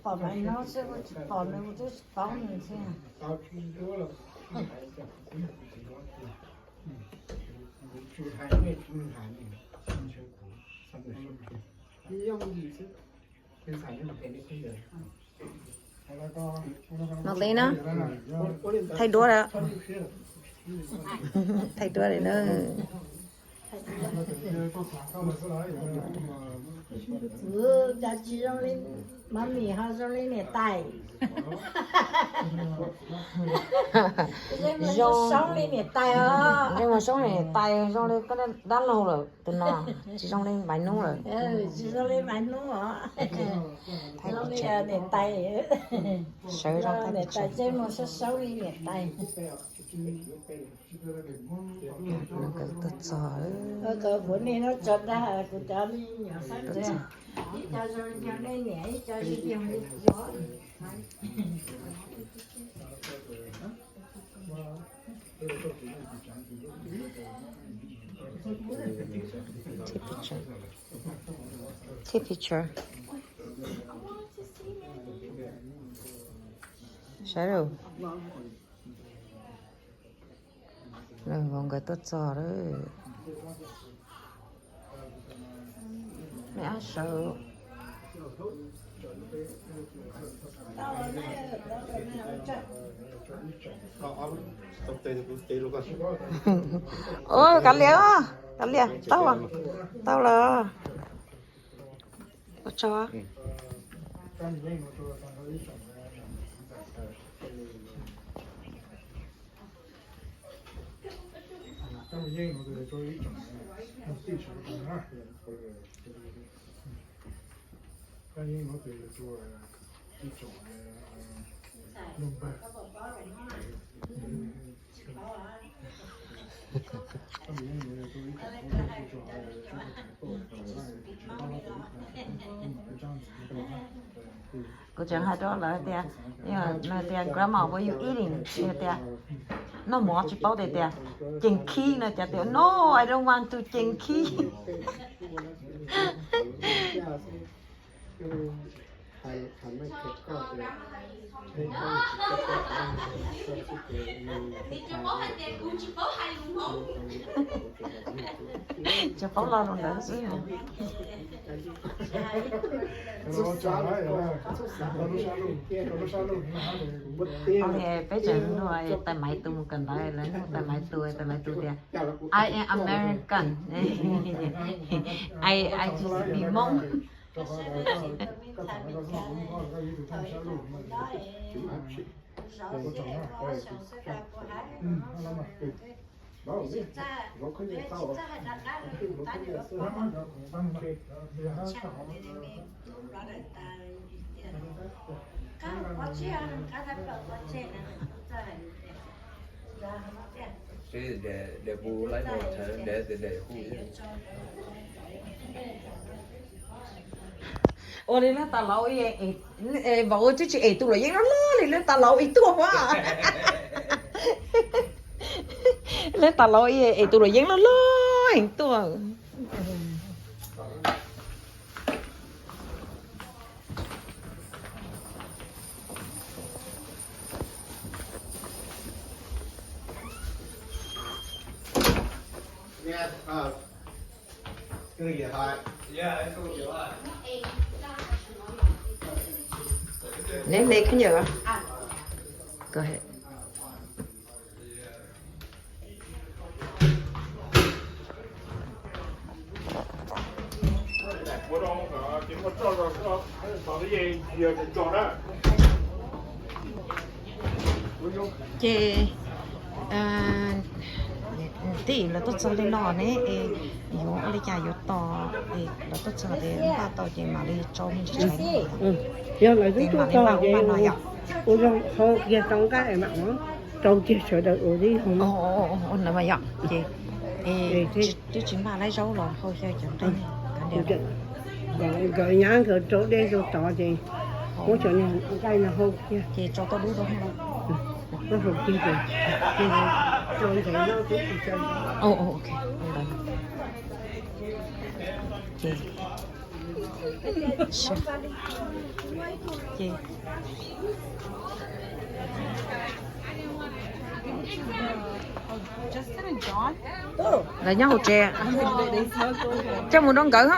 Pom Maiv Hnub xwb, kuv tsis pom nws, kuv twb tsis paub nws thiab. Mos Lis na, thaij duab lawm, thaij duab lawm na. Cas tsis zoo li mami, ho zoo li niam tais. Zoo li niam tais os. Zoo li niam tais, zoo li koj dab laug lawm tus no, tsis zoo li Maiv Hnub lawm. Tsis zoo li Maiv Hnub os. Zoo li niam tais. Sawv zoo niam tais txej muag sab saub li niam tais. Nkawd tuaj txog. Kuv niag no tso dag kuv cov me nyuam sab ntxwg, ib co zoo yog nej niam, ib co zoo yog li kuv. Take picture. Take picture. Saib lawm. Lawv vauv nkawd tuaj txog lawm. Me ab sawv. Ua, kav liam, kav liam, tau, tau lawm. Ua tsaug. Kuv tseem hais rau lawv tias, nws tias grandma, what you eating? Tias noj mov tsis paub tias, tias ceev khib no, cas tias no, I don't want to ceev khib. Tsuas paub lo lus ntawd xwb. Peb tseem nug tais Maiv tus mus kawm ntawv, lawv nug tais Maiv tus, tais Maiv tus tias I am American, I, I just be Hmoob. Ua li leej tas laus, vauv twb tsis ev tus luam yeeb loj loj li, leej tas laus ib tuaj mas. Leej tas laus ev tus luam yeeb loj loj heev tuaj. Neb, neb khab ncaws. Go ahead. Ces tij lawv tuaj txog li no ne, es yuav ua li cas yuav tos, es lawv tuaj txog tias npaj tau ces mam li tso me ntsis tshais. Yog lawv twb tuaj txog ces ua zoo hau kiag tau nqaij mam rau kiag sawv daws ua tib zoo. Ua ntawd mas yom, ces twb tsis npaj laib zaub los hau xyaw cov nqaij. Nkawd nyab nkawd rau dej rau tod ces muab cov nqaij no hau kiag. Ces tso tau dub rau, muab hau kiag ces rau ntawd no twb tsis tso. Ces Ces lawv nyob hauv tsev, coj mus rau nkawd.